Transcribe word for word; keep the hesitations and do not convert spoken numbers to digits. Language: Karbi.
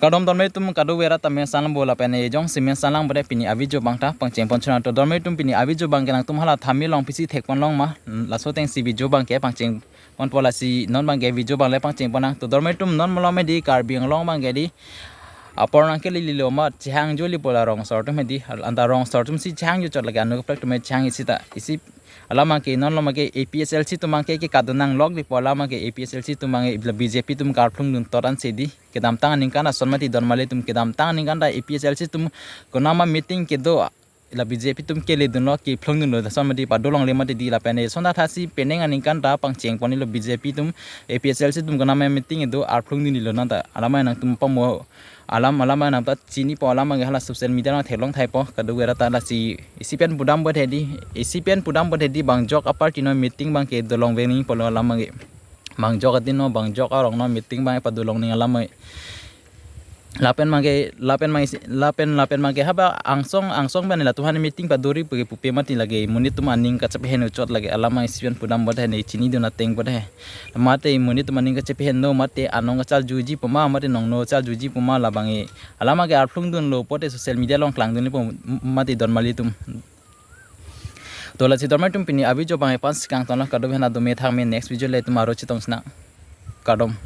Kardom dormai atum, kadokave rat ta mesen lang bo lapen ejongsi mesen lang bo de pini a-video abang ta pangcheng pon chonang. To dormai atum, pini a-video abang ke nangtum hala thumbnail along pisi thek pon long ma, laso atengsi video abang ke pangcheng ponpo, lasi non abang ke video abang le pangcheng pon nang. To dormai atum, non malom hedi Karbi Anglong abang ke di apor nangkele lilo ma chehangjo lipo la rong asor atum hedi, anta rong asor atum si chehangjo chot lake, anu kaprek atum chehang isi ta isi. Alam abang ke non malom abang ke A P H L C atum abang ke ke kadun nang lok lipo, alam abang ke A P H L C atum abang ke la B J P atum karplung dun toran si di kedamtang aningkan ason mati dormali atum, kedamtang aningkan ta A P H L C atum konama meeting kedo la B J P atum kele dunlo, kephlung dunlo, ason mati padolongle mati di lapen eson ta thasi penang aningkan ta pangcheng pon ilo B J P atum, A P H L C atum konama meeting kedo arplung dunlo nang ta. Alam abang nangtum pamo, alam alam abang nangta chinipo, alam abang ke hala social media along theklong thaipo, kadokave rat ta. Lasi isi pen pudam bo hedi, isi pen pudam bo hedi, bang jok a-party no meeting abang ke dolong veng nangpo lo, alam abang ke bang jok atin no, bang jok arong no meeting abang padolong nang alam abang. Lapen abang ke, lapen abang isi, lapen lapen abang ke haba angsong angsong abang latum aphan meeting padori pu ke pupe mati lake, monit atum aning kachepaheno chot lake, alam abang isi pen pudam bo hedi, chinidun ateng bo he. Mate monit atum aning kachepaheno, mate anong kacharjuji pu ma, mate nongno charjuji pu ma, labang ke alam abang ke arplung dunlo pote social media along klang dunlo po mati dormali atum. To lasi dormai atum, pini a-video abang ke la-an si kangton lo, kadokave aphan ta dome thakme, next video le itum aro chetong sinang. Kardom.